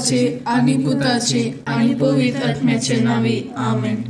बापाचे आनी पुताचे आनी पवित्र आत्म्याचे नांवी आमेन.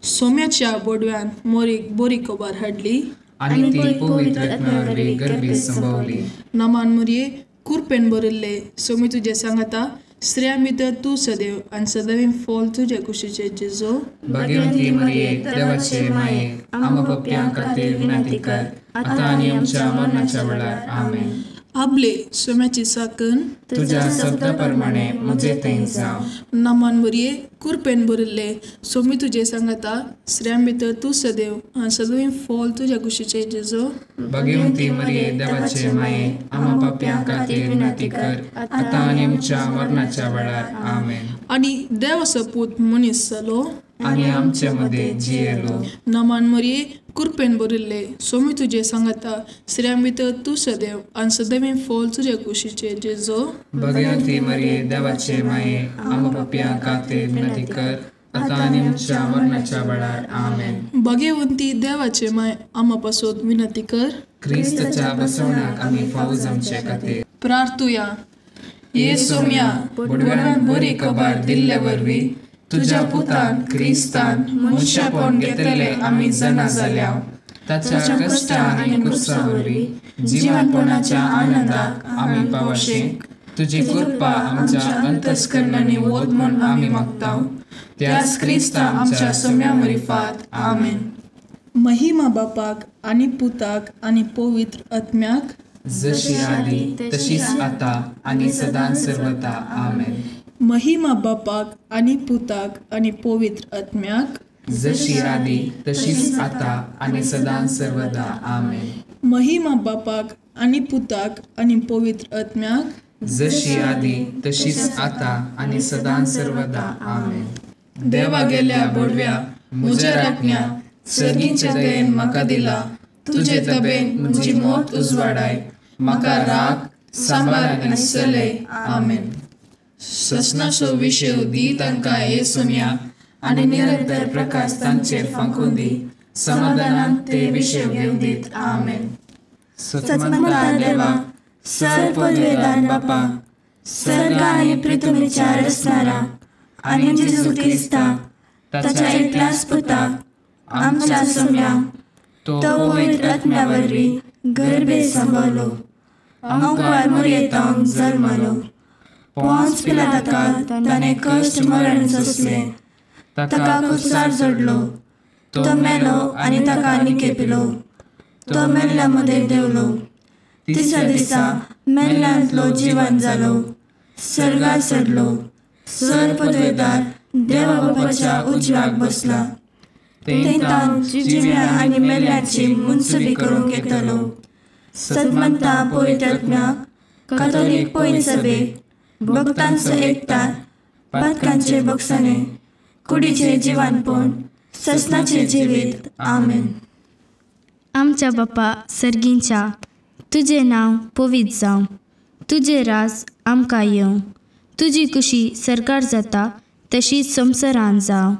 सोम्याच्या बोडव्यान मोरीक बोरी खबर हाडली आनी ती पवित्र आत्म्या वरवीं गर्भीत संभवली. नमान मुरये कुरपेन भरिल्ले सोमी तुजे सांगाता, स्त्रियां भितर तूं सदैव आनी सदैव फॉल तुजे कुशीचे जेजू. भाग्यवंती मरिये देवाचे माये, आमकां पाप्यां खातीर विनंती कर, आतां आनी आमच्या मरणाच्या वेळार. आमेन. आबले सोम्याची साकन तुज्या शब्दा प्रमाणे म्हजे थंय जावं. नमान मुरये कुरपेन भरिल्ले सोमी तुजे सांगाता, स्त्रियां भितर तूं सदैव आनी सदैव फॉल तुज्या कुशीचे जेजू. भाग्यवंती मरिये देवाचे माये, आमकां पाप्यां खातीर विनंती कर, आतां आनी आमच्या मरणाच्या वेळार. आमेन. आनी देवाचो पूत मनीस जालो आनी आमचे मदें जियेलो. नमान मरिये कुरपेन भरिल्ले सोमी तुजे सांगाता, स्त्रियां भितर तूं सदैव आनी सदैव फॉल तुज्या कुशीचे जेजू. भाग्यवंती मरिये देवाचे माये, आमकां पाप्यां खातीर विनंती कर, आतां आनी आमच्या मरणाच्या वेळार. आमेन. भाग्यवंती देवाचे माय, आमा पासत विनंती कर, क्रिस्ताच्या बसवणाक आमी फावो जावचे खातीर. प्रार्थुया. ये सोम्या, बोडव्यान बरी खबर दिल्ले वरवीं तुज्या पुतान क्रिस्तान मनशापण घेतले आमी जाणा जाल्या. ताच्या कश्टा आनी क्रुसा वरवीं जिवनपणाच्या आनंदाक आमी पावशे. तुजी कृपा आमच्या अंतस्करणांनी वत म्हूण आमी मागता, त्याच क्रिस्ता आमच्या सोम्या मरिफात. आमेन. महिमा बापाक आनी पुताक आनी पवित्र आत्म्याक, जशी आदी तशीच आतां आनी सदां सर्वदा. आमेन. महिमा बापाक आनी पुताक आनी पवित्र आत्म्याक, जशी आदी तशीच आतां आनी सदां सर्वदा. आमेन. महिमा बापाक आनी पुताक आनी पवित्र आत्म्याक, जशी आदी तशीच आतां आनी सदां सर्वदा. आमेन. देवा गेल्या बोडव्या म्हज्या राखण्या, सर्गीच्या दयेन म्हाका दिला, तुजे तबेन म्हजी मोत उजवाडाय, म्हाका राख सांबाळ आनी चलय. आमेन. ससनाचो विशय दी तांकां ये सोम्या, आनी निरंतर प्रकाश तांचेर फांकून दी, समाधानान ते विशय घेवन दीत. आमेन. सतमंता देवा, सर पदवेदार बापा, सर्ग आनी पृथ्वीच्या रचणारा आनी जेजू क्रिस्ता ताच्या एकल्याच पुता आमच्या सोम्या, तो पवित्र आत्म्या वरवीं गर्भे संभवलो, अंकार मुरयेतावन जल्मलो, पोंस पिलाताका ताणें कश्ट मरण सोंसलें, ताका कुसार जोडलो, तो मेलो आनी ताका निकेपिलो, तो मेल्ल्या मदें देंवलो, तिसऱ्या दिसा मेल्ल्यांतलो जिवन जालो, सर्गार चडलो, सर पदवेदार देवा बापाच्या उजव्याक बसला, तेंतान जिव्या आनी मेल्ल्याची मुनसुबी करूंक येतलो. सदमंता पवित्र आत्म्याक, कातोलीक पवित्र सभेक, भक्तांचो एकतार, पातकांचे बक्षाणे, कुडीचे जिवानपण, ससनाचे जिवीत. आमेन. आमच्या बापा सर्गींच्या, तुजें नांव पवित्र जावं, तुजें राज आमकां येवं, तुजी कुशी सरकार जाता तशीच संवसारांत जावं.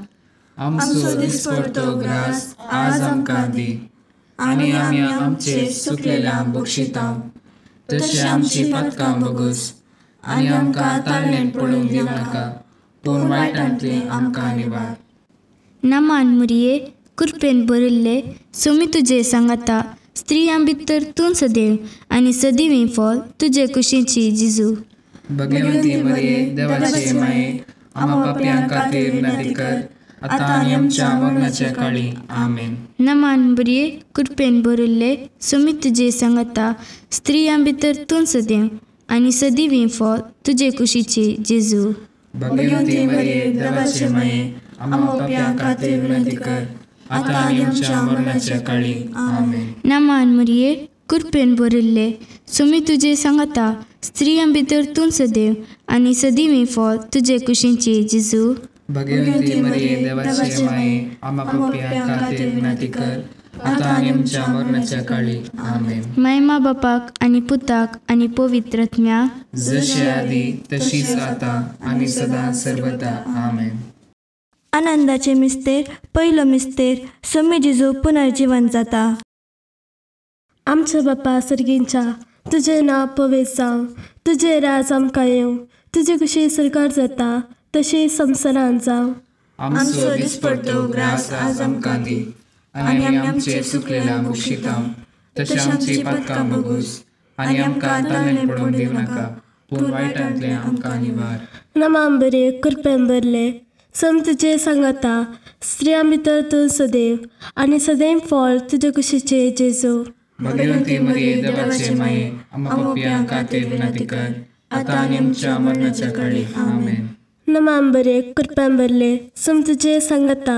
आमचो दिसपडतो ग्रास आज आमकां दी, आनी आमी आमचे चुकलेल्यांक बक्षिता, तशें आमची पातकां बगस, आनी आमकां ताळणेन पडूंक दिवनाका, पूण वायटांतली आमकां निवार. नमान मुरये कृपेन भरिल्ले सोमी तुजे सांगाता, स्त्रियां भितर तूं सदैव आनी सदैव फॉल तुजे कुशीची जिजू. भगवंती मरिये देवाचे माये, आम्हा पाप्यां खातीर विनंती कर, आतां आनी आमच्या मरणाच्या काळी. आमेन. नमान बरये कृपेन भरिल्ले सोमी तुजे सांगाता, स्त्रियां भितर तूं सदैव आनी सदैव फॉल तुजे कुशीची जेजू. भगवंती मरिये देवाचे माये, आम्हा पाप्यां खातीर विनंती कर, आतां आनी आमच्या मरणाच्या काळी. आमेन. नमान मरिये कृपेन भरिल्ले सोमी तुजे सांगाता, स्त्रियां भितर तूं सदैव आनी सदैव फॉल तुजे कुशीची जेजू. भगवंती मरिये देवाचे माये, आम्हा पाप्यां खातीर विनंती कर, आतां आनी आमच्या मरणाच्या काळी. आमेन. मायमा बापाक आनी पुताक आनी पवित्र आत्म्याक, जशी आदी तशीच आतां आनी सदां सर्वदा. आमेन. आनंदाचे मिस्तेर, पयलो मिस्तेर, सोमी जेजू पुनर्जीवन जाता. आमच्या बापा सर्गींच्या, तुजें नांव पवित्र जावं, तुजें राज आमकां येवं, तुजे कशी सरकार जाता तशी संवसारांत जावं. आमचो दिसपडतो ग्रास आज आमकां दी आनी आमी आमचे चुकलेल्या बक्षिता तशें आमची पातकां बगूस आनी आमकां ताळें पडोवंक दिवं नाका पूण वायटांतलें आमकां निवार. नमाम बरे कृपेन भरले सम तुजे सांगाता स्त्रियां भितर तूं सदैव आनी सदैव फळ तुजे कुशीचे जेजू. भगवती मरिये देवाचे माये आम्हा पापयां खातीर विनंती कर आतां आनी आमच्या मरणाच्या काळी. आमेन. नमाम बरे कृपेन भरले सम तुजे सांगाता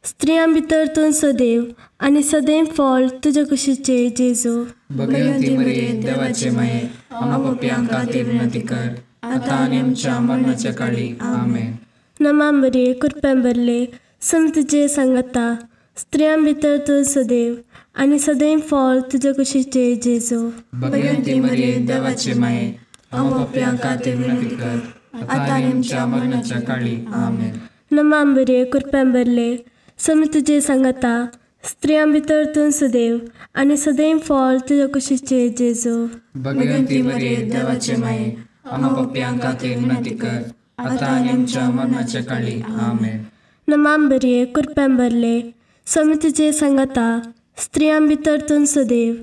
स्त्रियां भितर तूं सदैव आनी सदैव फळ तुजे कुशीचे जेजू. भगवती मरिये देवाचे माये आम्हा पापयां खातीर विनंती कर आतां आनी आमच्या मरणाच्या काळी. आमेन. नमाम बरे कृपेन भरले सम तुजे सांगाता स्त्रियां भितर तूं सदैव आनी सदैव फळ तुजे कुशीचे जेजू. भगवती मरिये देवाचे माये आम्हा पापयां खातीर विनंती कर आतां आनी आमच्या मरणाच्या काळी. आमेन. नमाम बरे कृपेन भरले सम तुजे सांगाता स्त्रियां भितर तूं सदैव आनी सदैव फळ तुजे कुशीचे जेजू. भगवती मरिये देवाचे माये आम्हा पापयां खातीर विनंती कर आतां आनी आमच्या मरणाच्या काळी. आमेन. नमाम बरे कृपेन भरले सम तुजे सांगाता स्त्रियां भितर तूं सदैव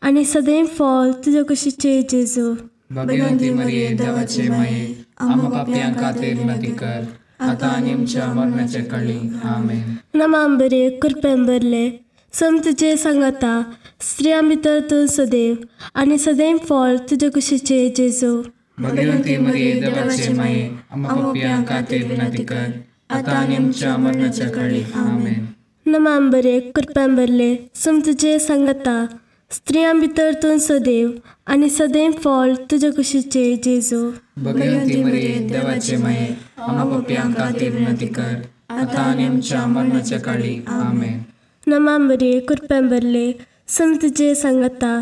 आनी सदैव फळ तुजे कुशीचे जेजू. भगवती मरिये देवाचे माये आम्हा पापयां खातीर विनंती कर आतां आनी आमच्या मरणाच्या काळी. आमेन. नमाम बरे कृपेन भरले सम तुजे सांगाता स्त्रियां भितर तूं सदैव आनी सदैव फळ तुजे कुशीचे जेजू. भगवती मरिये देवाचे माये आम्हा पापयां खातीर विनंती कर आतां आनी आमच्या मरणाच्या काळी. आमेन. नमाम बरे कृपेन भरले सम तुजे सांगाता स्त्रियां भितर तूं सदैव आनी सदैव फळ तुजे कुशीचे जेजू. भगवती मरिये देवाचे माये आम्हा पापयां खातीर विनंती कर आतां आनी आमच्या मरणाच्या काळी. आमेन. नमाम बरे कृपेन भरले सम तुजे सांगाता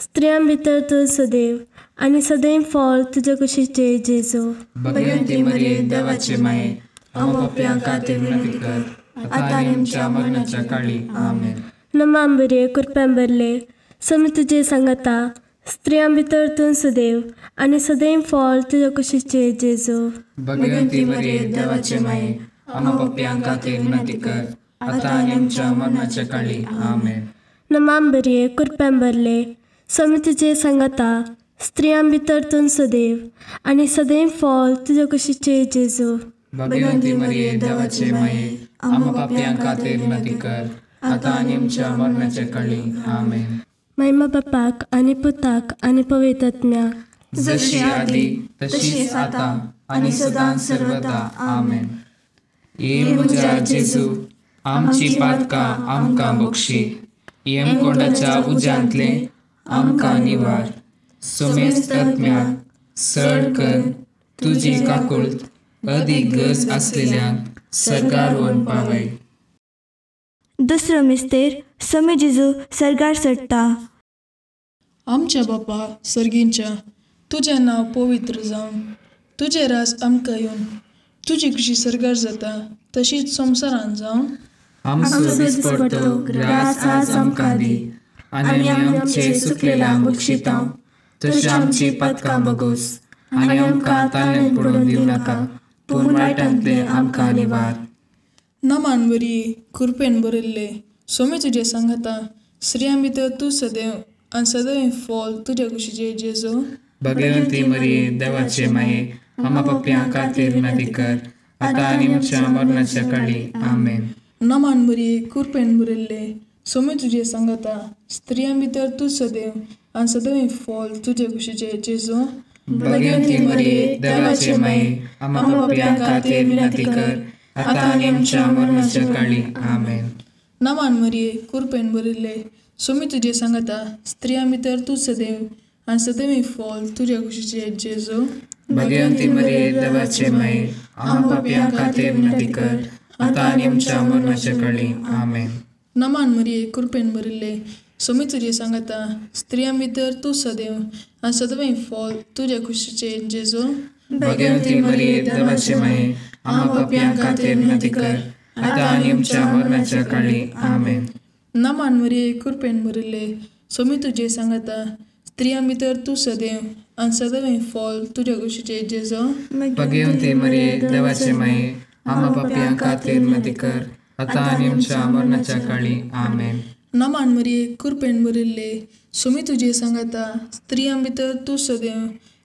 स्त्रियां भितर तूं सदैव आनी सदैव फळ तुजे कुशीचे जेजू. भगवती मरिये देवाचे माये आम्हा पापयां खातीर विनंती कर आतां आनी आमच्या मरणाच्या काळी. आमेन. नमाम बरे कृपेन भरले सम तुजे सांगाता स्त्रियां भितर तूं सदैव आनी सदैव फळ तुजे कुशीचे जेजू. भगवती मरिये देवाचे माये आम्हा पापयां खातीर विनंती कर आतां आनी आमच्या मरणाच्या काळी. आमेन. नमाम बरे कृपेन भरले सम तुजे सांगाता स्त्रियां भितर तूं सदैव आनी सदैव फळ तुजे कुशीचे जेजू. भगवती मरिये देवाचे माये आम्हा पापयां खातीर विनंती कर आतां आनी आमच्या मरणाच्या काळी. आमेन. महिमा बापाक आनी पुताक आनी पवित्र आत्म्याक, जशी आदी तशीच आतां आनी सदां सर्वदा. आमेन. ये म्हज्या जेजू आमची पातकां आमकां बक्षी यमकोंडाच्या उज्यांतलें आमकां निवार सोमेस्त आत्म्याक सड कर तुजी काकुळट अदीक गरज आसलेल्यांक सर्गार व्हरून पावय. दुसरो मिस्तेर समी जेजू सर्गार चडटा. आमच्या बापा सर्गींच्या तुजें नांव पवित्र जावं, तुजें राज आमकां येवन, तुजी खुशी सर्गार जाता तशीच संवसारांत जावं. आमचो दिसपडतो ग्रास आज आमकां दी आनी आमचे चुकलेल्यांक बक्षिता तशी आमची पातकां बगोस आनी आमकां ताळें पडोवन दिवं नाका पूण वायटांतलें आमकां निवार. नमान बरी कृपेन भरिल्ले सोमी तुजें सांगाता स्त्रियां भितर तूं सदैव आनी सदैव फळ तुज्या कुशीचे जेजू. भगवती मरिये देवाचे माये आम्हा पापयां खातीर विनंती कर आतां आनी आमच्या मरणाच्या काळी. आमेन. नमान बरी कृपेन भरिल्ले सोमी तुजें सांगाता स्त्रियां भितर तूं सदैव आनी सदैव फळ तुज्या कुशीचे जेजू. भगवती मरिये देवाचे माये आम्हा पापयां खातीर विनंती कर आतां आनी आमच्या मरणाच्या काळी. आमेन. नमान मरिये कृपेन भरिल्ले सोमी तुजें सांगाता स्त्रियां भितर तूं सदैव आनी सदैव फळ तुज्या कुशीचे जेजू. भगवती मरिये देवाचे माये आम्हा पापयां खातीर विनंती कर आतां आनी आमच्या मरणाच्या काळी. आमेन. नमान मरिये कृपेन भरिल्ले सोमी तुजें सांगाता स्त्रियां भितर तूं सदैव आनी सदैव फळ तुज्या कुशीचे जेजू. भगवती मरिये देवाचे माये आम्हा पापयां खातीर विनंती कर आतां आनी आमच्या मरणाच्या काळी. आमेन. नमान मरिये कृपेन भरिल्ले सोमी तुजें सांगाता स्त्रियां भितर तूं सदैव आनी सदैव फॉल तुज्या कुशीचे जेजू. भगवंती मरिये देवाचे माये, आम्हा पापयां खातीर विनंती कर, आतां आनी आमच्या मरणाच्या काळी. आमेन. नमान मरिये, कृपेन भरिल्ले, स्वामी तुजे सांगाता, स्त्रियां भितर तूं सदैव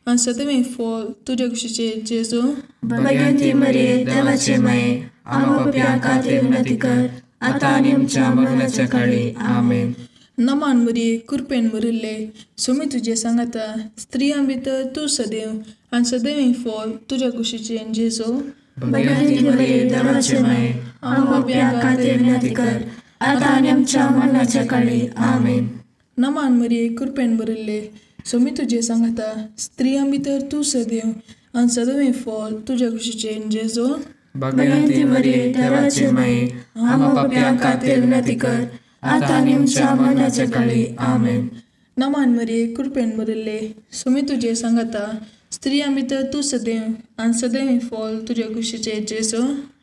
आनी सदैव फॉल तुज्या कुशीचे जेजू. भगवंती मरिये देवाचे माये, आम्हा पापयां खातीर विनंती कर, आतां आनी आमच्या मरणाच्या काळी. आमेन. नमान मरिये, कृपेन भरिल्ले, स्वामी तुजे सांगाता, स्त्रियां भितर तूं सदैव आनी सदैव फॉल तुज्या कुशीचे जेजू. भगवंती मरिये देवाचे माये, आम्हा पापयां खातीर विनंती कर, आतां आनी आमच्या मरणाच्या काळी. आमेन. नमान मरिये, कृपेन भरिल्ले, स्वामी तुजे सांगाता, स्त्रियां भितर तूं सदैव आनी सदैव फॉल तुज्या कुशीचे जेजू. भगवंती मरिये देवाचे माये, आम्हा पापयां खातीर विनंती कर, आतां आनी आमच्या मरणाच्या काळी. आमेन. नमान मरिये, कृपेन भरिल्ले, स्वामी तुजे सांगाता, स्त्रियां भितर तूं सदैव आनी सदैव फॉल तुज्या कुशीचे जेजू.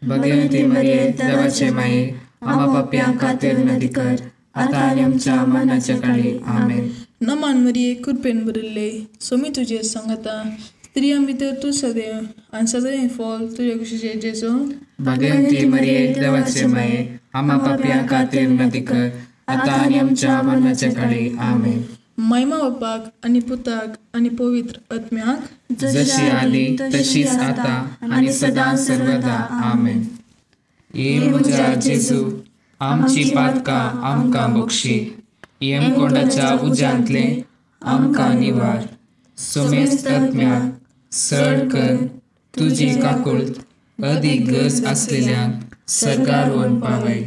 भगवंती मरिये देवाचे माये, आम्हा पापयां खातीर विनंती कर, आतां आनी आमच्या मरणाच्या काळी. आमेन. नमान मरिये, कृपेन भरिल्ले, स्वामी तुजे सांगाता, स्त्रियां भितर तूं सदैव आनी सदैव फॉल तुज्या कुशीचे जेजू. भगवंती मरिये देवाचे माये, आम्हा पापयां खातीर विनंती कर, आतां आनी आमच्या मरणाच्या काळी. आमेन. महिमा बापाक आनी पुताक आनी पवित्र आत्म्याक, जशी आदी तशीच आतां आनी सदां सर्वदा. आमेन. ये म्हज्या जेजू, आमची पातकां आमकां बक्षी, यमकोंडाच्या उज्यांतले आमकां निवार, समेस्त आत्म्याक सड कर तुजी काकुळट अदीक गरज आसलेल्यांक सर्गार व्हरून पावय.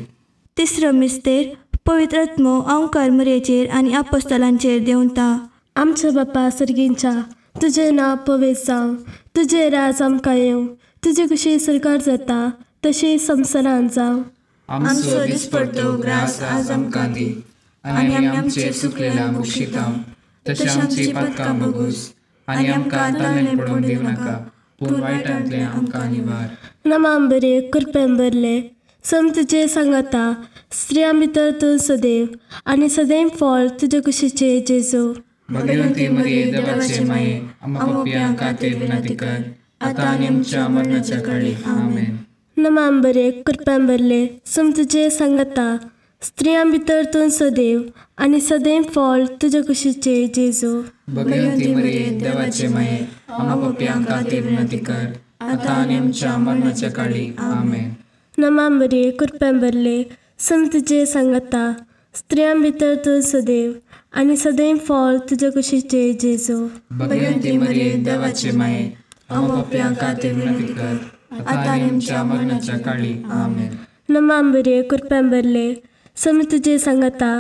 तिसरो मिस्तेर, पवित्र आत्मो अंकार मरियेचेर आनी आपोस्तलांचेर देंवता. आमच्या बापा सर्गींच्या, तुजें नांव पवित्र जावं, तुजें राज आमकां येवं, तुजे कशी सरकार जाता तशी संवसारांत जावं. आमचो दिसपडतो ग्रास आज आमकां दी, आनी आमी आमचे चुकलेल्या बक्षिता तशें आमची पातकां बगूस, आनी आमकां ताणें पडोवंक दिवं नाका, पूण वायटांतलें आमकां निवार. नमान बरे, कृपेन भरले, सम तुजे सांगाता, स्त्रियां भितर तूं सदैव आनी सदैव फॉल तुजे कुशीचे जेजू. भगवंती मरिये देवाचे माये, आम्हा पापयां खातीर विनंती कर, आतां आनी आमच्या मरणाच्या काळी. आमेन. नमान बरे, कृपेन भरले, सम तुजे सांगाता, स्त्रियां भितर तूं सदैव आनी सदैव फॉल तुजे कुशीचे जेजू. भगवंती मरिये देवाचे माये, आम्हा पापयां खातीर विनंती कर, आतां आनी आमच्या मरणाच्या काळी. आमेन. नमान मरिये, कृपेन भरले, सम तुजे सांगाता, स्त्रियां भितर तूं सदैव आनी सदैव फॉल तुजे कुशीचे जेजू. भगवंती मरिये देवाचे माये, आम्हा पापयां खातीर विनंती कर, आतां आनी आमच्या मरणाच्या काळी. आमेन. नमान मरिये, कृपेन भरले, सम तुजे सांगाता,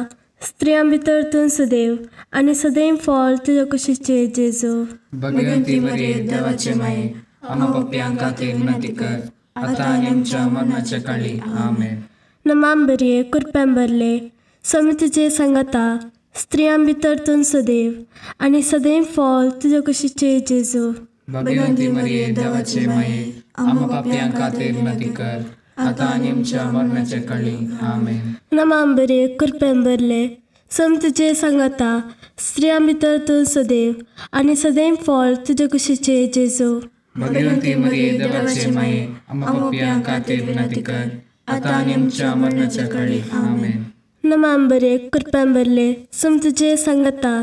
स्त्रियां भितर तूं सदैव आनी सदैव फॉल तुजे कुशीचे जेजू. भगवंती मरिये देवाचे माये, आम्हा पापयां खातीर विनंती कर, आतां आनी आमच्या मरणाच्या काळी. आमेन. नमान मरिये, कृपेन भरले, स्वामी तुजे सांगाता, स्त्रियां भितर तूं सदैव आनी सदैव फॉल तुजे कुशीचे जेजू. भगवंती मरिये देवाचे माये, आम्हा पापयां खातीर विनंती कर, आतां आनी आमच्या मरणाच्या काळी. आमेन. नमान मरिये, कृपेन भरले, सम तुजे सांगाता, स्त्रियां भितर तूं सदैव आनी सदैव फॉल तुजे कुशीचे जेजू. भगवंती मरिये देवाचे माये, आम्हा पापयां खातीर विनंती कर, आतां आनी आमच्या मरणाच्या काळी. आमेन. नमान बरे, कृपेन भरले, सम तुजे सांगाता,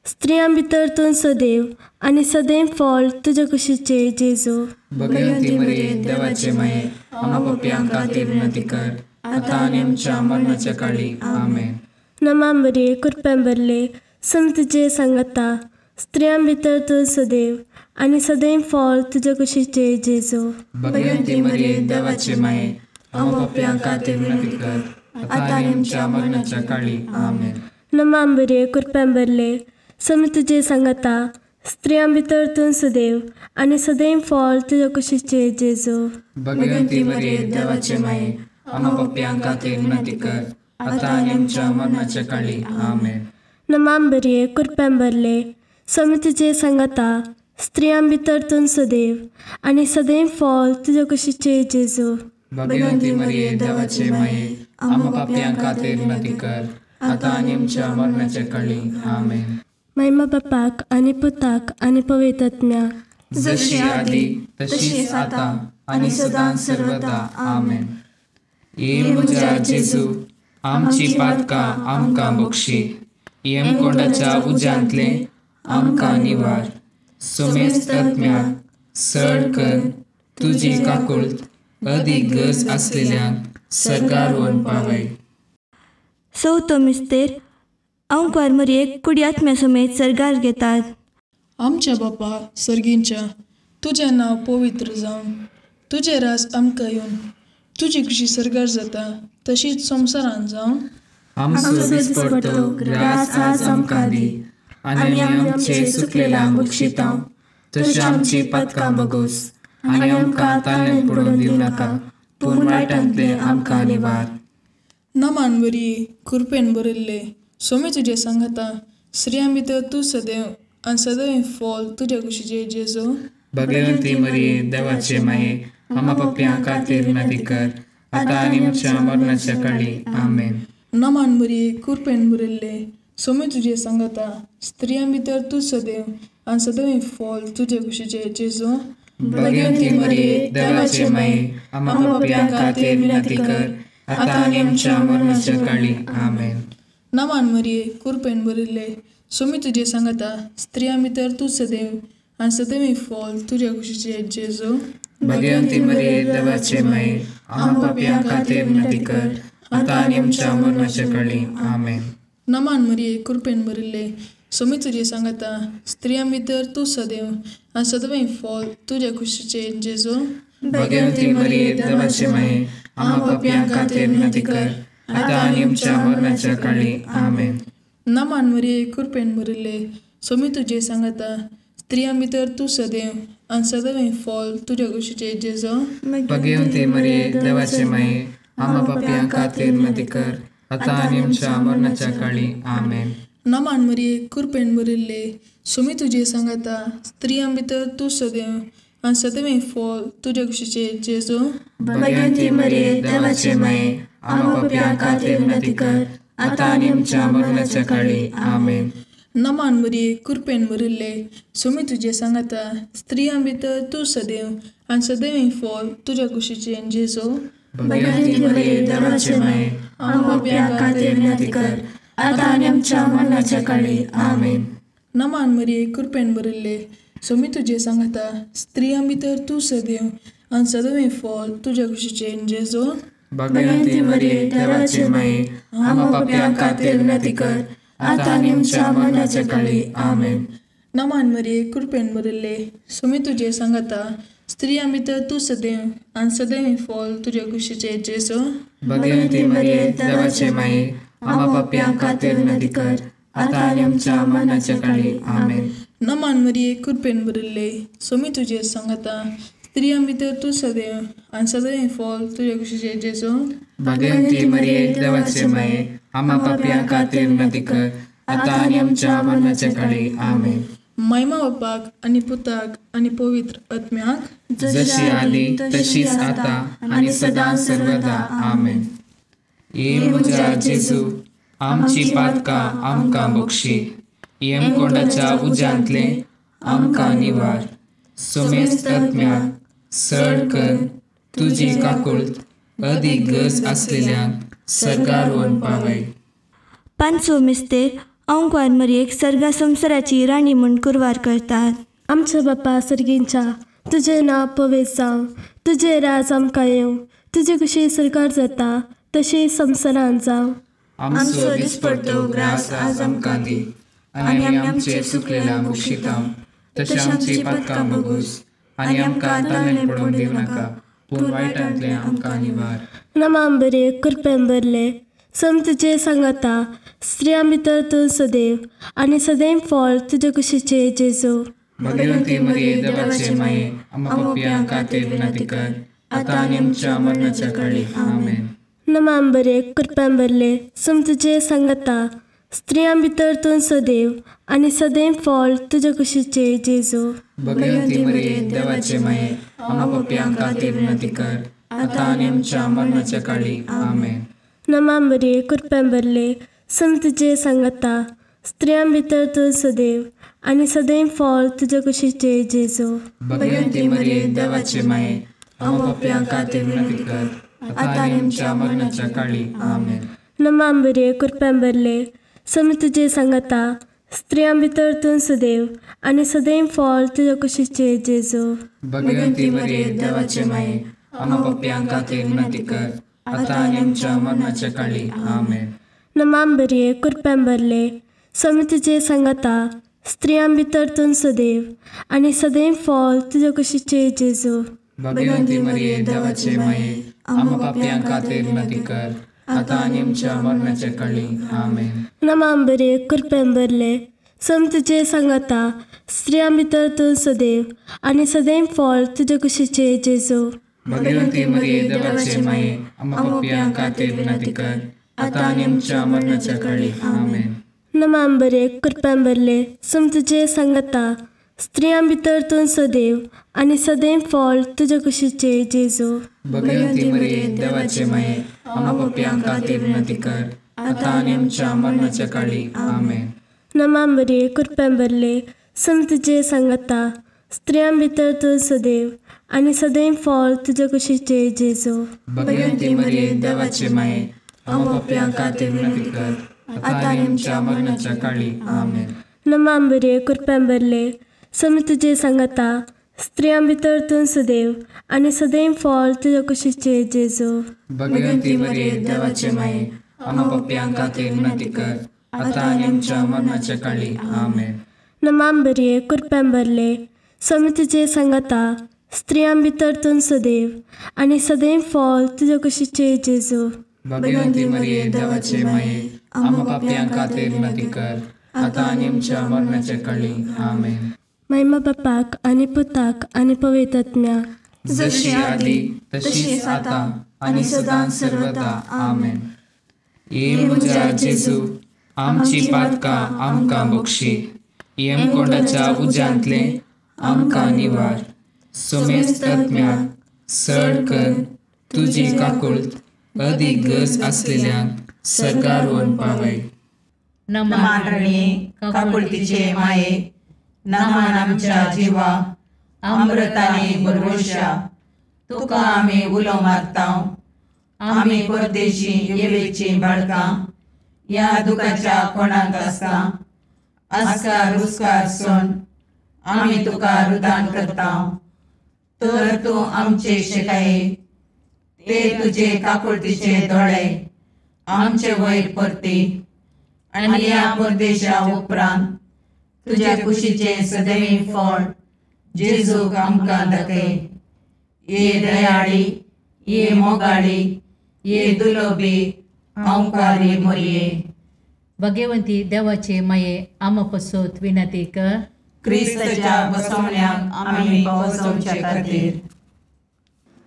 स्त्रियां भितर तूं सदैव आनी सदैव फॉल तुजे कुशीचे जेजू. भगवंती मरिये देवाचे माये, आम्हा पापयां खातीर विनंती कर, आतां आनी आमच्या मरणाच्या काळी. आमेन. नमान मरिये, कृपेन भरले, सम तुजे सांगाता, स्त्रियां भितर तूं सदैव आनी सदैव फॉल तुजे कुशीचे जेजू. भगवंती मरिये देवाचे माये, आम्हा पापयां खातीर विनंती कर, आतां आनी आमच्या मरणाच्या काळी. आमेन. नमान मरिये, कृपेन भरले, स्वामी तुजे सांगाता, स्त्रियां भितर तूं सदैव आनी सदैव फॉल तुजे कुशीचे जेजू. भगवंती मरिये देवाचे माये, आम्हा पापयां खातीर विनंती कर, आतां आनी आमच्या मरणाच्या काळी. आमेन. नमान मरिये, कृपेन भरले, स्वामी तुजे सांगाता, स्त्रियां भितर तूं सदैव आनी सदैव फॉल तुजे कुशीचे जेजू. भगवंती मरिये देवाचे माये, आम्हा पापयां खातीर विनंती कर, आतां आनी आमच्या मरणाच्या काळी. आमेन. महिमा बापाक आनी पुताक आनी पवित्र आत्म्याक, जशी आदी तशीच आता आनी सदां सर्वदा. आमेन. ये म्हज्या जेजू, आमची पातकां आमकां बक्षी, यमकोंडाच्या उज्यांतले आमकां निवार, सोमेस्त आत्म्याक सड कर तुजी काकुळट अदीक गरज आसलेल्यांक सर्गार व्हरून पावय. चवथो मिस्तेर अंकवार मरयेक कुडी आत्म्या समेत सर्गार घेतात. आमच्या बापा सर्गींच्या, तुजें नांव पवित्र जावं, तुजें राज आमकां येवन, तुजी खुशी सर्गार जाता तशीच संवसारान जावं. आमचो दिसपडतो ग्रास आज आमकां दी, आनी आमचे चुकलेल्यांक बक्षिता तशी आमची पातकां बगोस, आनी आमकां ताळेन पडून दिवं नाका, पूण वायटांतले आमकां निवार. नमान बरी कृपेन भरिल्ले, सोमी तुजें सांगाता, स्त्रियां भितर तूं सदैव आनी सदैव फॉल तुज्या कुशीचे जेजू. भगवंती मरिये, देवाचे माये, आमा पापयां खातीर विनंती कर, आतां आनी आमच्या मरणाच्या काळी. आमेन. नमान बरी कृपेन भरिल्ले, सोमी तुजें सांगाता, स्त्रियां भितर तूं सदैव आनी सदैव फॉल तुज्या कुशीचे जेजू. भगवंती मरिये, देवाचे माये, आमा पापयां खातीर विनंती कर, आतां आनी आमच्या मरणाच्या काळी. आमेन. नमान मरिये कृपेन भरिल्ले, सोमी तुजें सांगाता, स्त्रियां भितर तूं सदैव आनी सदैव फॉल तुज्या कुशीचे जेजू. भगवंती मरिये, देवाचे माये, आमा पापयां खातीर विनंती कर, आतां आनी आमच्या मरणाच्या काळी. आमेन. नमान मरिये कृपेन भरिल्ले, सोमी तुजें सांगाता, स्त्रियां भितर तूं सदैव आनी सदैव फॉल तुज्या कुशीचे जेजू. भगवंती मरिये, देवाचे माये, आमा पापयां खातीर विनंती कर, आतां आनी आमच्या मरणाच्या काळी. आमेन. नमान मरिये कृपेन भरिल्ले, सोमी तुजें सांगाता, स्त्रियां भितर तूं सदैव आनी सदैव फॉल तुज्या कुशीचे जेजू. भगवंती मरिये, देवाचे माये, आमा पापयां खातीर विनंती कर, आतां आनी आमच्या मरणाच्या काळी. आमेन. नमान मरिये कृपेन भरिल्ले, सोमी तुजें सांगाता, स्त्रियां भितर तूं सदैव आनी सदैव फॉल तुज्या कुशीचे जेजू. भगवंती मरिये, देवाचे माये, आमा पापयां खातीर विनंती कर, आतां आनी आमच्या मरणाच्या काळी. आमेन. नमान मरिये कृपेन भरिल्ले, सोमी तुजें सांगाता, स्त्रियां भितर तूं सदैव आनी सदैव फॉल तुज्या कुशीचे जेजू. भगवंती मरिये, देवाचे माये, आमा पापयां खातीर विनंती कर, आतां आनी आमच्या मरणाच्या काळी. आमेन. नमान मरिये कृपेन भरिल्ले, सोमी तुजें सांगाता, स्त्रियां भितर तूं सदैव आनी सदैव फॉल तुज्या कुशीचे जेजू. भगवंती मरिये, देवाचे माये, आमा पापयां खातीर विनंती कर, आतां आनी आमच्या मरणाच्या काळी. आमेन. नमान मरिये कृपेन भरिल्ले, सोमी तुजें सांगाता, स्त्रियां भितर तूं सदैव आनी सदैव फॉल तुज्या कुशीचे जेजू. भगवंती मरिये, देवाचे माये, आमा पापयां खातीर विनंती कर, आतां आनी आमच्या मरणाच्या काळी. आमेन. नमान मरिये कृपेन भरिल्ले, सोमी तुजें सांगाता, स्त्रियां भितर तूं सदैव आनी सदैव फॉल तुज्या कुशीचे जेजू. भगवंती मरिये, देवाचे माये, आमा पापयां खातीर विनंती कर, आतां आनी आमच्या मरणाच्या काळी. आमेन. महिमा बापाक आनी पुताक आनी पवित्र आत्म्याक, जशी आदी तशीच आतां आनी सदां सर्वदा. आमेन. ये म्हज्या जेजू, आमची पातकां आमकां बक्षी, यमकोंडाच्या उज्यांतले आमकां निवार, सोमेस्त आत्म्याक सड कर तुजी काकुळट अदीक गरज आसलेल्यांक सर्गार व्हरून पावय. पांचवो मिस्तेर अंकवार मरयेक सर्गा संवसाराची राणी म्हूण कुरवार करतात. आमच्या बापा सर्गींच्या, तुजें नांव पवित्र जावं, तुजें राज आमकां येवं, तुजी खुशी सरकार जाता तशी संवसारान जावं. आमचो दिसपडतो ग्रास आज आमकां दी, आनी आमी आमचे चुकलेल्यांक बक्षिता तशें आमची पातकां बगूस, आनी आमकां ताळेन पडूंक दिवं नाका, पूण वायटांतले आमकां निवार. नमान बरे कृपेन भरले, सम तुजें सांगाता, स्त्रियां भितर तूं सदैव आनी सदैव फॉल तुजे कुशीचे जेजू. भगवंती मरिये, देवाचे माये, आमा पापयां खातीर विनंती कर, आतां आनी आमच्या मरणाच्या काळी. आमेन. नमान बरे कृपेन भरले, सम तुजें सांगाता, स्त्रियां भितर तूं सदैव आनी सदैव फॉल तुजे कुशीचे जेजू. भगवंती मरिये, देवाचे माये, आमा पापयां खातीर विनंती कर, आतां आनी आमच्या मरणाच्या काळी. आमेन. नमान बरे कृपेन भरले, सम तुजें सांगाता, स्त्रियां भितर तूं सदैव आनी सदैव फळ तुजे कुशीचे जेजू. भगवंती मरिये देवाचे माये, आम्हा पाप्यां खातीर विनंती कर, आतां आनी आमच्या मरणाच्या काळी. आमेन. नमा मरिये, कृपेन भरले, स्वामी तुजे सांगाता, स्त्रियां भितर तूं सदैव आनी सदैव फळ तुजे कुशीचे जेजू. भगवंती मरिये देवाचे माये, आम्हा पाप्यां खातीर विनंती कर, आतां आनी आमच्या मरणाच्या काळी. आमेन. नमा मरिये, कृपेन भरले, स्वामी तुजे सांगाता, स्त्रियां भितर तूं सदैव आनी सदैव फळ तुजे कुशीचे जेजू. भगवंती मरिये देवाचे माये, आम्हा पाप्यां खातीर विनंती कर, आतां आनी आमच्या मरणाच्या काळी. आमेन. नमा मरिये, कृपेन भरले, स्वामी तुजे सांगाता, स्त्रियां भितर तूं सदैव आनी सदैव फळ तुजे कुशीचे जेजू. भगवंती मरिये देवाचे माये, आम्हा पाप्यां खातीर विनंती कर, आतां आनी आमच्या मरणाच्या काळी. आमेन. नमा मरिये, कृपेन भरले, स्वामी तुजे सांगाता, स्त्रियां भितर तूं सदैव आनी सदैव फळ तुजे कुशीचे जेजू. भगवंती मरिये देवाचे माये, आम्हा पाप्यां खातीर विनंती कर, आतां आनी आमच्या मरणाच्या काळी. आमेन. नमा मरिये, कृपेन भरले, स्वामी तुजे सांगाता, स्त्रियां भितर तूं सदैव आनी सदैव फळ तुजे कुशीचे जेजू. भगवंती मरिये देवाचे माये, आम्हा पाप्यां खातीर विनंती कर, आतां आनी आमच्या मरणाच्या काळी. आमेन. नमा मरिये, कृपेन भरले, स्वामी तुजे सांगाता, स्त्रियां भितर तूं सदैव आनी सदैव फळ तुजे कुशीचे जेजू. भगवंती मरिये देवाचे माये, आम्हा पाप्यां खातीर विनंती कर, आतां आनी आमच्या मरणाच्या काळी. आमेन. नमा मरिये, कृपेन भरले, स्वामी तुजे सांगाता, स्त्रियां भितर तूं सदैव आनी सदैव फळ तुजे कुशीचे जेजू. भगवंती मरिये देवाचे माये, आम्हा पाप्यां खातीर विनंती कर, आतां आनी आमच्या मरणाच्या काळी. आमेन. महिमा बापाक आनी पुताक आनी पवित्र आत्म्याक, जशी आदी तशीच आतां आनी सदां सर्वदा. आमेन. ये म्हज्या जेजू, आमची पातकां आमकां बक्षी, येमकोंडाच्या उज्यांतलें आमकां निवार, सोमेस्त आत्म्याक सड कर तुजी काकुळट अदीक गरज आसलेल्यांक सरकार व्हरून पावय. नमान रणये काकुळतीचे माये, नमान आमच्या जिवा अमृताने भरवशा, तुका आमी उलो मारता, आमी परदेशी येवेची बाळकां, ह्या दुखाच्या कोणाक आसता आस्कार रुस्कार सोन आमी तुका रुदान करता, तर तूं आमचे शेकाये ते तुजे काकुळतीचे दोळे आमचे वयर परती, आनी ह्या परदेशा उपरांत तुज्या कुशीचे सदैवी फळ जेजूक आमकां दाखय. ये दयाळी, ये मोगाळी, ये दुलोबी हांवकारी मोरये. भगवंती देवाचे माये, आमा पसत विनंती कर, क्रिस्ताच्या बसवण्याक आमी पावसोवचे खातीर.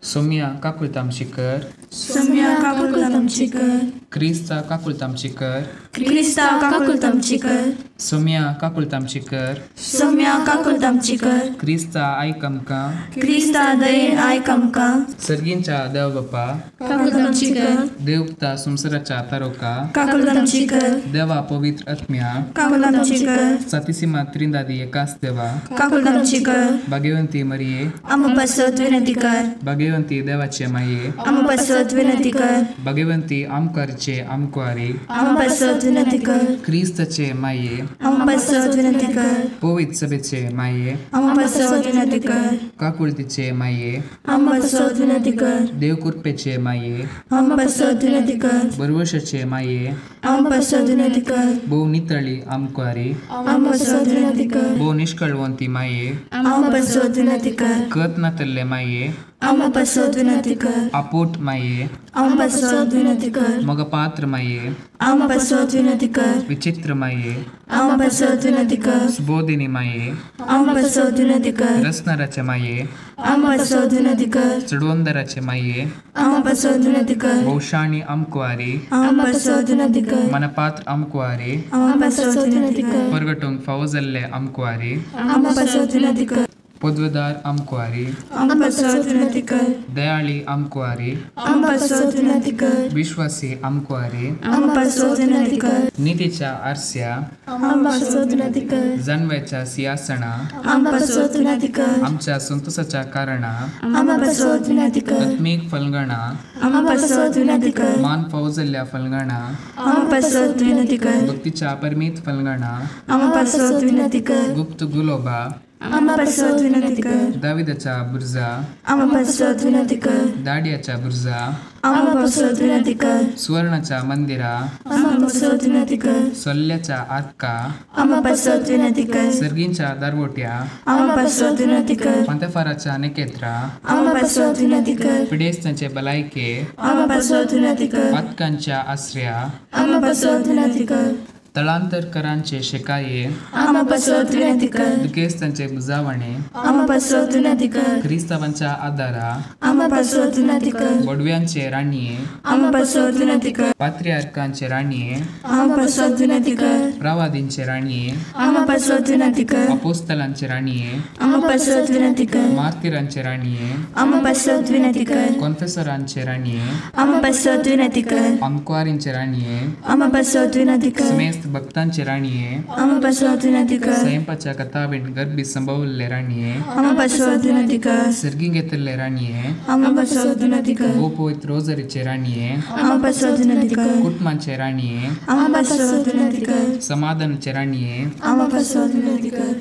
सोम्या काकुळत आमची कर, सोम्या काकुळत आमची कर, क्रिस्ता काकुळत आमची कर, क्रिस्ता काकुळत आमची कर, सोम्या काकुळत आमची कर, सोम्या काकुळत आमची कर, क्रिस्ता आयक आमकां, क्रिस्ता दयेन आयक आमकां. सर्गींच्या देव बापा काकुळत आमची कर, देवता संवसाराच्या तारोका काकुळत आमची कर, देवा पवित्र आत्म्या काकुळत आमची कर, सातीसीमा त्रिंदादी एकाच देवा काकुळत आमची कर, भाग्यवंती मरिये आम्हा पासत विनंती कर, भाग्यवंती देवाचे माये आम्हा पासत विनंती कर, भाग्यवंती आमकारचे आमकुवारी आम्हा पासत विनंती कर, क्रिस्ताचे माये आम्हा पासत विनंती कर, पवित्र सभेचे माये आम्हा पासत विनंती कर, काकुळतीचे माये आम्हा पासत विनंती कर, देवकृपेचे माये आम्हा पासत विनंती कर, बरवशाचे माये आम्हा पासत विनंती कर, भोव नितळी आमकुवारी आम्हा पासत विनंती कर, भोव निष्कळवंती माये आम्हा पासत विनंती कर, कत नातल्ले माये आम्हा पासत विनंती कर, आपोट माये आम्हा पासत विनंती कर, मगपात्र माये आम्हा पासत विनंती कर, विचित्र माये आम्हा पासत विनंती कर, सुबोधिनी माये आम्हा पासत विनंती कर, रसनाराचे माये आम्हा पासत विनंती कर, चडवंदराचे माये आम्हा पासत विनंती कर, भोवशाणी आमकुवारी आम्हा पासत विनंती कर, मनपात्र आमकुवारी आम्हा पासत विनंती कर, परगटूंक फावो जाल्ले आमकुवारी आम्हा पासत विनंती कर. पदवेदार आमकुवारी, आमकां पासत विनंती कर। दयाळी आमकुवारी, आमकां पासत विनंती कर। विश्वासी आमकुवारी, आमकां पासत विनंती कर। नितीच्या आरस्या, आमकां पासत विनंती कर। जानव्याच्या सिंहासना, आमकां पासत विनंती कर। आमच्या संतोषाच्या कारणा, आमकां पासत विनंती कर। आत्मीक फलगणा, आमकां पासत विनंती कर। मान फौजल्ल्या फलगणा, आमकां पासत विनंती कर। भक्तीच्या परमीत फलगणा, आमकां पासत विनंती कर। गुप्त गुलोबा, आमकां पासत विनंती कर। दाविदाच्या बुर्जा, आमकां पासत विनंती कर। दाडियाच्या बुर्जा, आमकां पासत विनंती कर। सुवर्णाच्या मंदिरा, आमकां पासत विनंती कर। सोल्ल्याच्या आरका, आमकां पासत विनंती कर। सर्गींच्या दारवोट्या, आमकां पासत विनंती कर। पांतेफाराच्या नेकेत्रा, आमकां पासत विनंती कर। पिडेस्तांचे भलायके, आमकां पासत विनंती कर। पातकांच्या आसऱ्या, आमकां पासत विनंती कर। तळांतरकरांचे शेकाये, आमकां पासत विनंती कर। दुखेस्तांचे बुजावणे, आमकां पासत विनंती कर। क्रिस्तावांच्या आदारा, आमकां पासत विनंती कर। बोडव्यांचे राणये, आमकां पासत विनंती कर। पात्रियार्कांचे राणये, आमकां पासत विनंती कर। प्रवादींचे राणये, आमकां पासत विनंती कर। अपोस्तलांचे राणये, आमकां पासत विनंती कर। मार्तीरांचे राणये, आमकां पासत विनंती कर। कॉन्फेसरांचे राणये, आमकां पासत विनंती कर। आमकुवारींचे राणये, आमकां पासत विनंती कर। समेस्त भक्तांचे राणये, आमकां पासत विनंती कर। स्वयंपाच्या कथावीण गर्भी संभवल्ले राणये, आमकां पासत विनंती कर। सर्गी घेतल्ले राणये, आमकां पासत विनंती कर। गोपवित रोजरीचे राणये, आमकां पासत विनंती कर। कुटुंबांचे राणये, आमकां पासत विनंती कर। समाधानाचे राणये, आमकां पासत विनंती कर।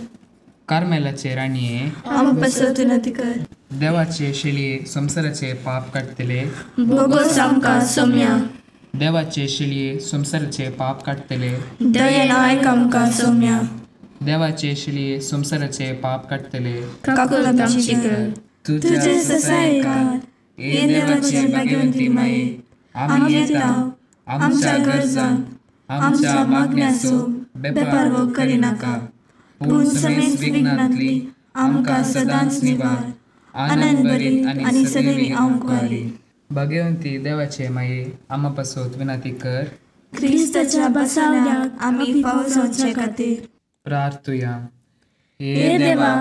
कार्मेलाचे राणये, आमकां पासत विनंती कर। देवाचे शेळये संवसाराचे पाप काडटले, बोगोस आमकां सोम्या। देवाचे शेळये संवसाराचे पाप काडटले, दयेन आयक आमकां सोम्या। देवाचे शेळये संवसाराचे पाप काडटले, काकुळट आमची कर। तुजे ससायकार हे देवाचे भाग्यवंती माये, आमी येता आमच्या गरजांक आमच्या मागण्याचो बेपारवो करिनाका, पूण समेस्त विघ्नांतली आमकां सदांच निवार। आनंद भरीत आनी सदैवी आमकुवारी। भाग्यवंती देवाचे माये, आमा पासत विनंती कर। क्रिस्ताच्या बसावण्याक आमी फावो जावचे खातीर प्रार्थुया। हे देवा,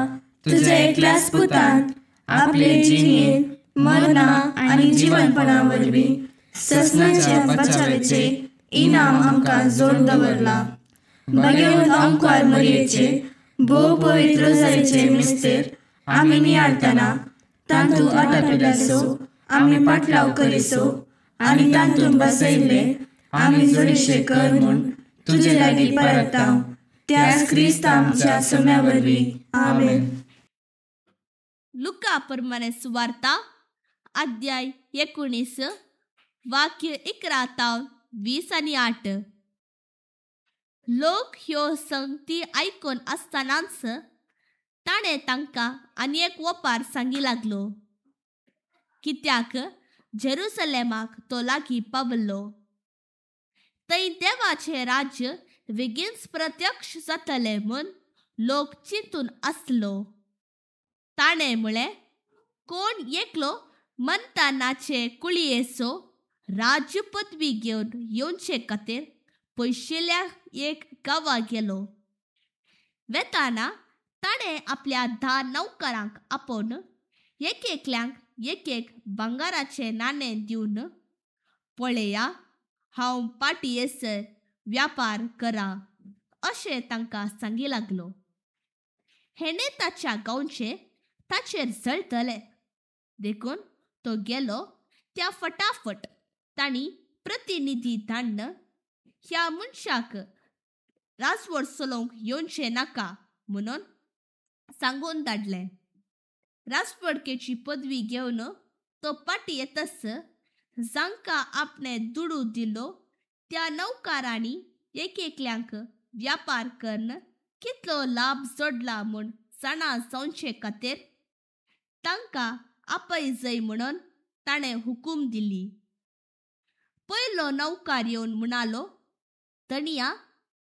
तुज्या एकल्याच पुतान आपले जिणेंत मरणा आनी जिवनपणा वरवीं ससनाच्या बचावाचें इनाम आमकां जोड दवरलां। भाग्यवंत आमकुवार मरयेचे भोव पवित्र रोजारीचे मिस्तेर आमी नियाळतना तातूंत आटापिल्याचो आमी पाटलाव करिसो आनी तातूंत बसयल्ले आमी जोडीशे कर म्हूण तुजे लागीं परताव त्याच क्रिस्त आमच्या सोम्या वरवीं। आमेन। लुका प्रमाणे सुवार्ता अध्याय 19 वाक्य 11 तावन 20 आनी 8। लोक ह्यो संगती आयकून आसतनाच ताणें तांकां आनी एक वपार सांगी लागलो, कित्याक जेरुसलेमाक तो लागीं पावलो। थंय देवाचें राज्य बेगीनच प्रत्यक्ष जातलें म्हूण लोक चिंतून आसलो। ताणें म्हळें, कोण एकलो मनतानाचे कुळयेचो राज्य पदवी घेवन येवचे खातीर पयशिल्ल्या एक गांवा गेलो। वेताना ताणें आपल्या 10 नौकरांक आपोवन एक एकल्यांक एक एक भांगराचें नाणें दिवन, पळया हांव पाटी येसर व्यापार करा अशें तांकां सांगी लागलो। हेणें ताच्या गांवचें ताचेर जळटलें देखून तो गेलो त्या फटाफट तांणी प्रतिनिधी धाडन ह्या मनशाक राजवट चलोवंक येवचें नाका म्हणून सांगून धाडलें। राजवटकेची पदवी घेवन तो पाटी येतच जांकां आपणें दुडू दिलो त्या नौकारांनी एक एकल्यांक व्यापार करून कितलो लाभ जोडला म्हूण जाणा जावचे खातीर तांकां आपय जय म्हणून ताणें हुकूम दिली। पयलो नौकार येवन म्हणालो, धनया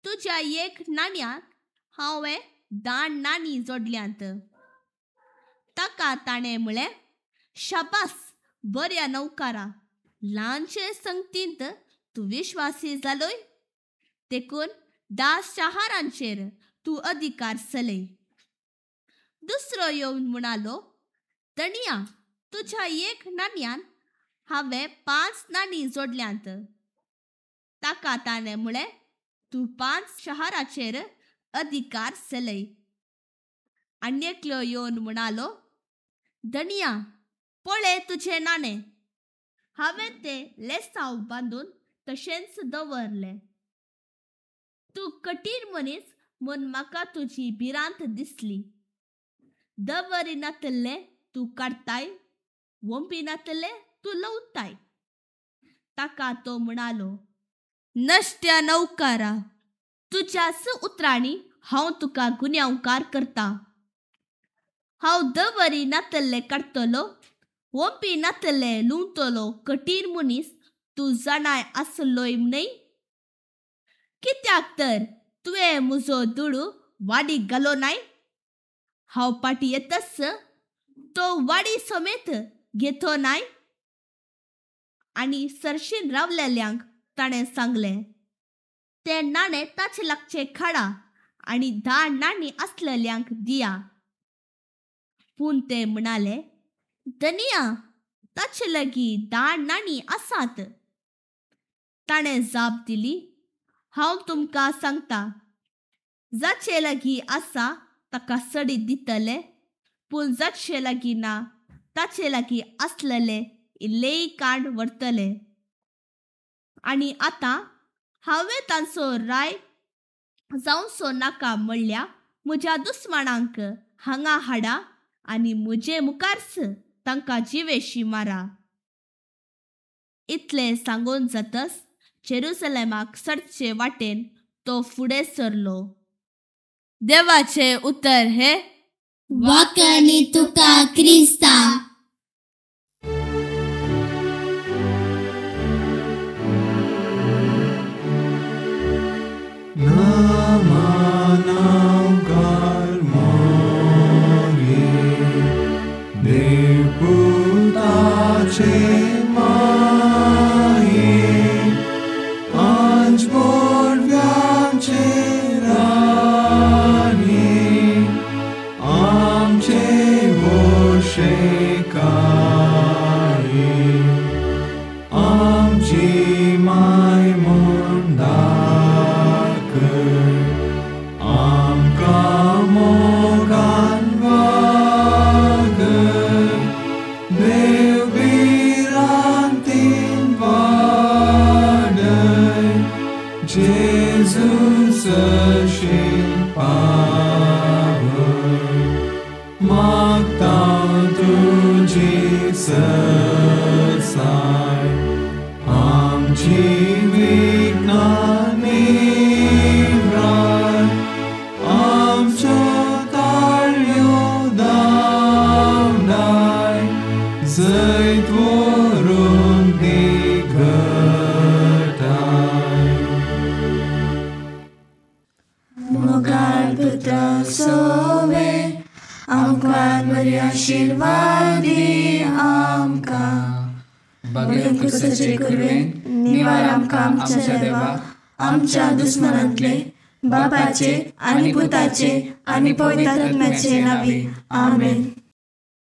तुज्या एक नाण्याक हांवें 10 नाणीं जोडल्यांत। ताका ताणें म्हळें, शाबास बऱ्या नौकारा, ल्हानशे संगतींत तूं विश्वासी जालोय, देखून 10 शहरांचेर तूं अधिकार चलय। दुसरो येवन म्हणालो, धनया तुज्या एक नाण्यान हांवें 5 नाणीं जोडल्यांत. ताका ताणें म्हळें, तूं 5 शहराचेर अधिकार चलय. आनी एकलो येवन म्हणालो, धनया पळय तुजें नाणें, हांवें तें लेसांव बांदून तशेंच दवरलें. तूं कठीण मनीस म्हूण म्हाका तुजी भिरांत दिसली. दवरिनातल्लें तूं काडटाय, वोंपिनातल्लें तूं लवताय. ताका तो म्हणालो, नश्ट्या नवकारा, तुज्याच उतरांनी हांव तुका गुन्यांवकार करता. हांव दवरिनातल्लें काडटलो, वोंपिनातल्लें लुंवतलो कठीण मनीस तूं जाणाय आसलोय न्हय? कित्याक तर तुवें म्हजो दुडू वाडीक घालो नाय? हांव पाटी येतच तो वाडी समेत घेतो नाय? आनी सरशीन रावलेल्यांक ताणें सांगलें, तें नाणें ताचे लागचें खाडा आनी 10 नाणीं आसलेल्यांक दिया. पूण ते म्हणाले, धनया ताचे लागीं 10 नाणीं आसात. ताणें जाप दिली, हांव तुमकां सांगता, जाचे लागीं आसा ताका सडीत दितले, पूण जाचे लागीं ना ताचे लागीं आसलेले इल्लेय कांड व्हरतले. आनी आतां हांवें तांचो राय जावचो नाका म्हणल्यार म्हज्या दुस्मानांक हांगा हाडा आनी म्हजे मुखारच तांकां जिवेशी मारा. इतलें सांगून जातच जेरुसलेमाक सरचे वाटेन तो फुडें सरलो. देवाचें उतर हें वाकणी तुका क्रिस्ता. आमच्या दुस्मनांतले बापाचे आनी पुताचे आनी पवित्र आत्म्याचे नांवी आमेन.